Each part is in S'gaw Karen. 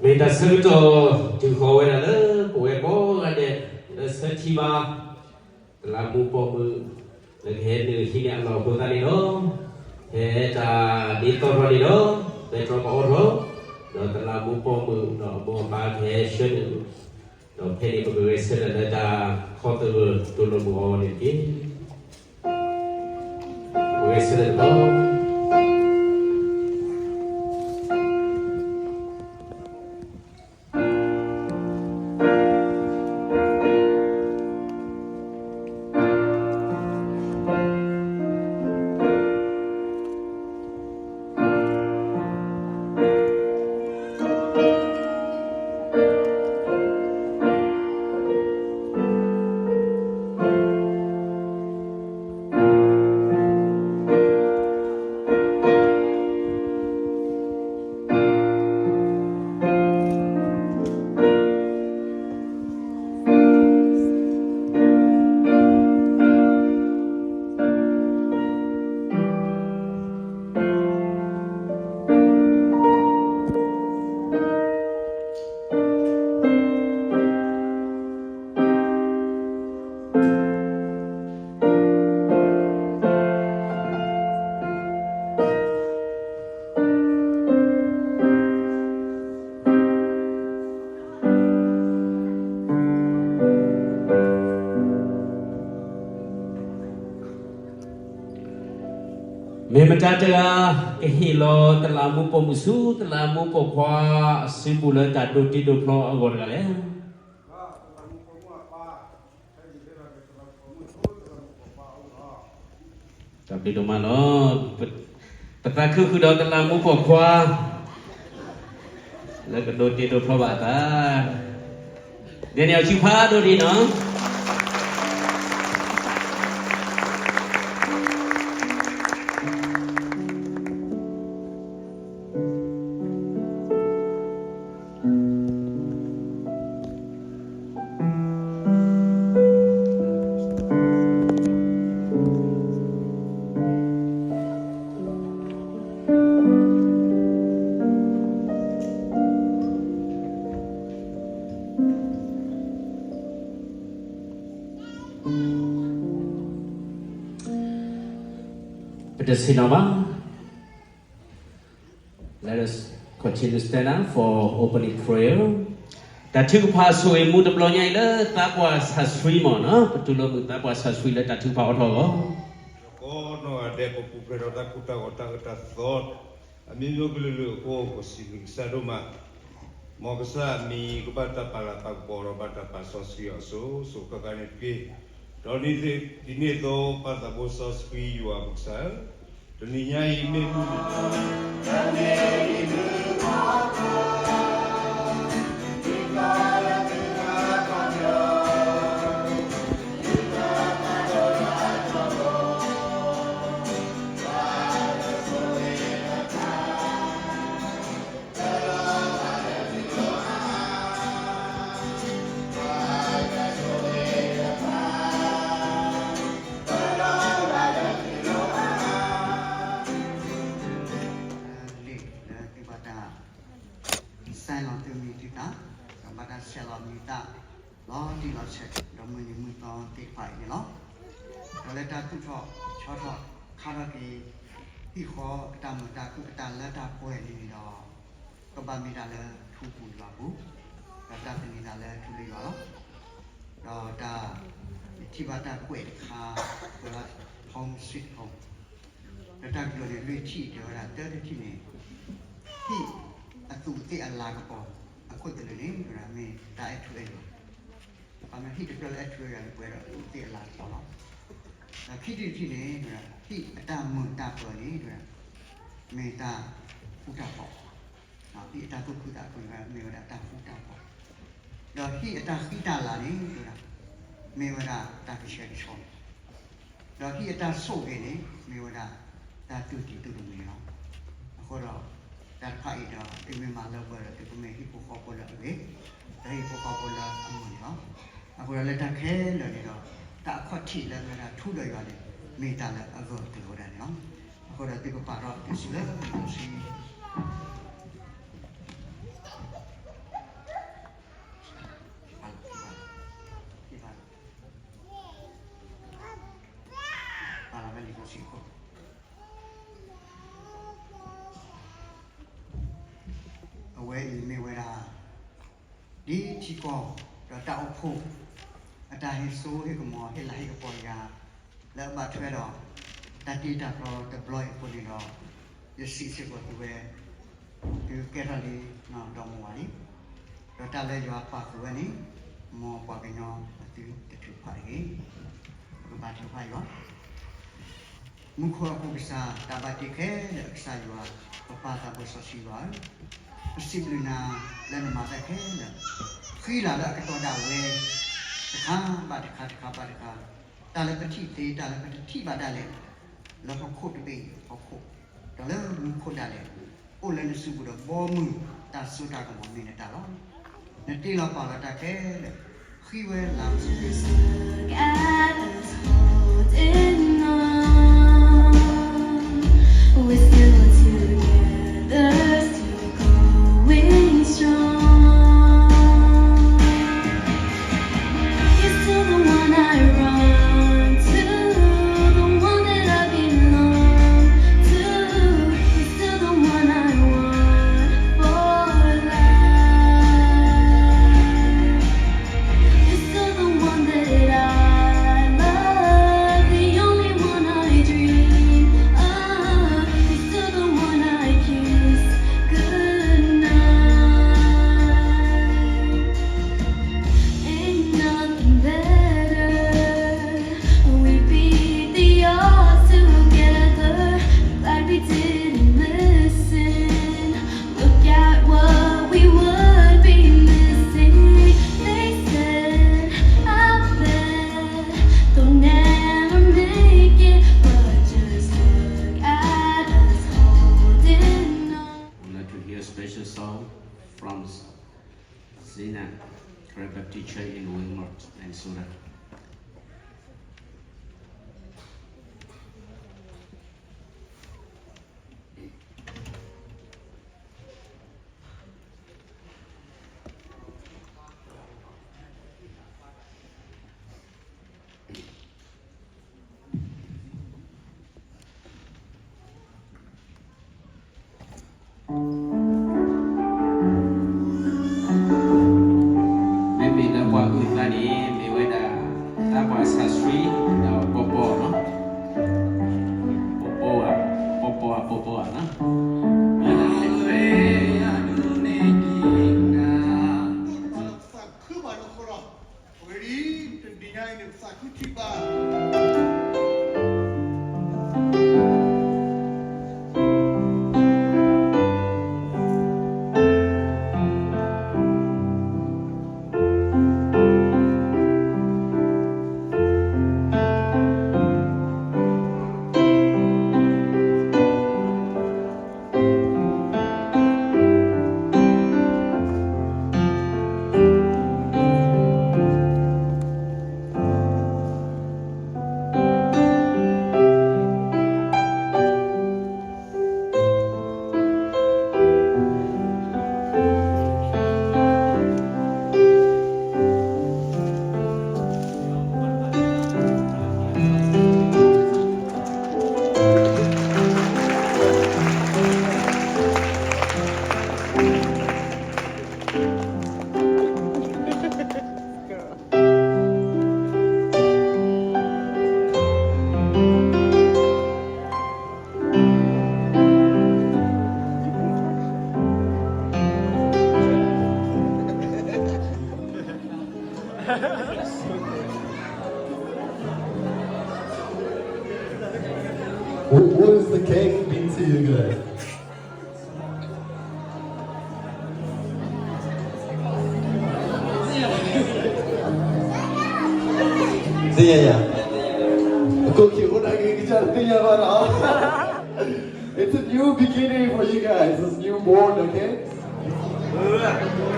မ့ၢ်တၢ်ဆၢကတီၢ်တုၤဃီၤဝဲဒၣ်လၢ ပဝဲကိးဂၤဒဲး လၢဆၢထံဘါ တလးမူးပိာ်မုၣ် လၢကဟဲနုာ်ဟံးန့ၢ်အလီၢ်အဃိသတးန့ၣ်လီၤ. ဖဲတၢ်ဒ်သိးထီၣ်န့ၣ်ဒီး ပဲတြီပအီၣ်ထီၣ် ဒီးတလးမူးပိာ်မုၣ် ဒီးအမိၢ်အပၢ်ကဟဲဆှၢနုာ် ဒီးဖဲန့ၣ် ပကဂဲၤဆၢထၢၣ်လၢတၢ်ခီၣ်သလုးတိၢ်လိာ်မုၢ်အီၤန့ၣ်တက့ၢ်. ပဂဲၤဆၢထၢၣ်တခီ မ့ၢ်မတၤတဂၤ ကဟ့ၣ်လီၤတလးမူးပိာ်မုၣ်ဆူ တလးမူးပိာ်ခွါအစုပူၤလၢတၢ်ဒိးတ့ဒိးဖျီအဂီၢ်တဂၤလဲၣ်. တၢ်ဘျုးဒိၣ်မးလီၤ. ပသးခုဃုာ်ဒီးတလးမူးပိာ်ခွါ လၢကဒိးတ့ဒိးဖျီဘၣ်အသး ဒ်န့ၣ်အီၤဆူဖးဒိၣ်ဒ်နီၤ. ပတဆ့ၣ်နီၤဘၣ်. Let us continue stand up for opening prayer. တၢ်ထုကဖၣ်ဆိၣ်ဂ့ၤမူတဘျီညါအံၤလၢသးပှၢ်ဆၣ်ဆှံ မ့ၢ်နီၤ, ပတူၢ်လိာ်မုာ်သးပှၢ်ဆၣ်ဆှံလၢတၢ်ထုကဖၣ်အိးထီၣ်အဂီၢ်. ကိးနီၢ်ဂၤဒဲး ပပူၤဖျဲးဒီးတၢ်ကိၢ်တၢ်ဂီၤ တၢ်အၢတၢ်သီ အမံၤမံၤကလုာ်ကလုာ်အဃိ ပစံးဘျုးကစၢ်ဒိၣ်မး. မ်ကစၢ်အမံၤကဘၣ်တၢ်ပာ်လၤပာ်ကပီၤဒီးဘၣ်တၢ်ပာ်စီဆှံအီၤအစိၤစိၤဃၣ်ဃၣ်န့ၣ်တက့ၢ်. ဒီးဒ်န့ၣ်အသိး ပၢ်သးဘိစီဆှံယွၤပကစၢ်ဧၢ, တနံၤညါအံၤမ့ၢ်မုၢ် လံာ်လၢသုဘၣ်တၢ် စဲလီၤသုမံၤသုသၣ်, ဒီးဘၣ်တၢ်ဆဲးလီၤမံၤသၣ် လီၤတံၢ်လီၤဆဲး ဒီးမုၢ်နံၤမုၢ်သီသ့ၣ်တဖၣ်အံၤန့ၣ်လီၤ. ဒီးလၢတၢ်သူၣ်ထီၣ်ဆီထီၣ်ခါထီၣ်က့ၤ ဟံၣ်ဃီအတၢ်မုာ်တၢ်ခုၣ်အတၢ်လၢတၢ်ပှဲၤန့ၣ်န့ၣ်ဒီး ကဘၣ်မ့ၢ်တၢ်လၢထူပူၤယွၤပူၤ, ဒီးတၢ်သန့ၤသးလၢထူလၢယွၤလီၤ. ဒီးတၢ် ယထံၣ်ဘၣ်တၢ်ကွဲးတခါ ကွဲးဘၣ် Home Sweet Home ဒီးတၢ်ကတိၤန့ၣ် လွံၢ်ထံၣ်တဲဝဲဒၣ် တၢတထံၣ်န့ၣ် ဟံၣ်အသူးအသ့ၣ်အလၤကပီၤ အခိၣ်သလုးန့ၣ် ဝဲဒၣ်မ့ၢ်တၢ်အဲၣ်ထူအဲၣ်ယွၤ, ပမ့ၢ်ဟံၣ်တဖျၢၣ်လၢအဲၣ်ထူအဲၣ်ယွၤန့ၣ် ပှဲၤဒီးအသူးအသ့ၣ်အလၤကပီၤလီၤ. ဒီးခံထံၣ်တထံၣ်န့ၣ် ဝဲဒၣ် ဟံၣ်အတၢ်မုာ်တၢ်ပၢၤန့ၣ် ဝဲဒၣ် မ့ၢ်တၢ်ဃူတၢ်ဖိး ဟံၣ်အတၢ်သူၣ်ခုသးခုန့ၣ် မ့ၢ်ဝဲဒၣ်တၢ်ဃူတၢ်ဖိး, ဒီးဟံၣ်အတၢ်ဃံတၢ်လၤန့ၣ် ဝဲဒၣ် မ့ၢ်ဝဲဒၣ်တၢ်ကဆှဲကဆှီ, ဒီးဟံၣ်အတၢ်ဆိၣ်ဂ့ၤန့ၣ် မ့ၢ်ဝဲဒၣ်တၢ်တူၢ်တံၢ်တူၢ်တမံၤန့ၣ်လီၤ. အဃိဒီး တၢ်တဖၣ်အံၤဒီး သုမ့ၢ်မၤလၢပှဲၤဒီး သုကမ့ၢ်ဟံၣ်ဖိဃီဖိလၢအဂ့ၤ, ဒီးဟံၣ်ဖိဃီဖိလၢအမုာ်န့ၣ်လီၤ. အဃိဒီးလၢတၢ်ခဲလၢာ်န့ၣ်ဒီး တၢ်အခီၣ်ထံးလၢဝဲဒၣ်ထူဒီးယွၤန့ၣ် မ့ၢ်တၢ်လၢအဂၢၢ်အကျၢၤဝဲဒၣ်န့ၣ်လီၤ. အဃိဒီးသုကပာ်ထီၣ်သုစုလၢသုစု ဒ်ထံကီၢ်ဒီးတၢ်အိၣ်ဖှိၣ် အတၢ်ဟ့ၣ်စိဟ့ၣ်ကမီၤ ဟ့ၣ်လၤဟ့ၣ်ကပီၤယၤ လၢအဘၣ်ထွဲဒီး တၢ်တ့တၢ်ဖျီတဘျီအံၤအဃိန့ၣ်ဒီး ယစံးစ့ၢ်ကီးသုဝဲ သုကဲထီၣ်လံ ဒီးမုၢ်ဝါလံ. ဒီးတၢ်လၢယွၤပာ်ဃုာ်ဝဲန့ၣ် မ်ပှၤကညီအသုတထုးဖးတဂ့ၤ. ပကဘါထုကဖၣ်ယွၤ မူခိၣ်ဟၣ်ခိၣ်ကစၢ် တၢ်ဘၣ်တ့ခဲလၢာ်အကစၢ်ယွၤ, ပပၢ်သးဘိစီဆှံယွၤဧၢ, ပစံးဘျုးနၤလၢနမၤတၢ်ခဲလၢာ်, ဃံလၤလၢအကတီၢ်ဒၣ်ဝဲ တခါဘၣ်တခါ တခါဘၣ်တခါ, တၢ်လၢပထံၣ်သ့ တၢ်လၢပတထံၣ်ဘၣ်ဒၣ်လဲာ်, လၢဟီၣ်ခိၣ်တဘ့ၣ်အံၤဟီၣ်ခိၣ်, ဒီးလၢမူခိၣ်ဒၣ်လဲာ်, အိၣ်လၢနစုပူၤဒီး ဘီမုၢ်တၢ်စိတၢ်ကမီၤမ့ၢ်နတၢ်လီၤ. နတ့လီၤပာ်လီၤတၢ်ခဲလၢာ်, ဃံဝဲလၤ Just look at us holding on. We're still together, still going strong. You're still the one I run to, the one that I belong to. You're still the one I want for life. You're still the one that I love, the only one I dream of. You're still the one I kiss goodnight. Ain't nothing better. We beat the odds together, like we didn't listen. Look at what we would be missing. They said, I bet they'll never make it, but just look at us holding on. We'd like to hear a special song from Zena, Karen Baptist Church in Wilmot, Minnesota. Maybe တၢ်ပှၤအုၣ်သးန့ၣ် မ့ၢ်ဝဲဒၣ် တၢ်ပှၤဆါဆှံ ဒီးပီပီနီၤ, ပီပီဧါ, ပီပီဧါ, ပီပီဧါ, ပီပီဧါနီၤ. သးခုဘၣ်လၢဃီလီၤ. ပဂ့ၤဒ် တနံၤညါအံၤန့ၣ် ပသးခုထံၣ်ဘၣ် What, what is the cake mean to you guys? Yeah, yeah. Okay, what I can get you to think about it. It's a new beginning for you guys. It's newborn, okay? Thank you.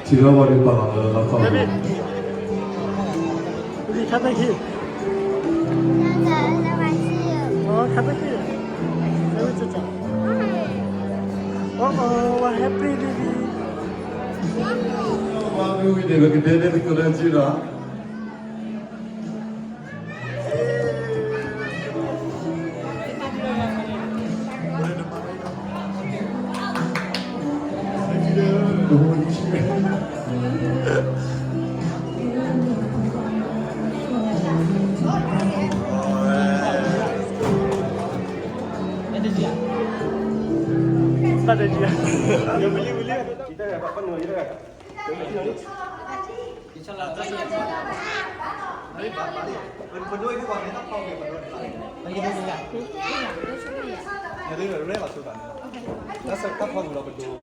ထံၣ်လီၤဝဲဒၣ်ပာ်လီၤလၢလီၤခီ ခါတက့ၢ်, ခါတက့ၢ်, အီ အီ what happy baby, ဝဲမ့ၢ်ဝံၤန့ၣ် ပကဒဲဒဲသကိးလၢစုလီၤ. ပဒိၣ်အံၤတကွၢ်န့ၣ် တၢ်ဖီၣ်က့ၤပဒိၣ်န့ၣ်လီၤ. တၢ်ဖီၣ်က့ၤလီၤပဒိၣ်.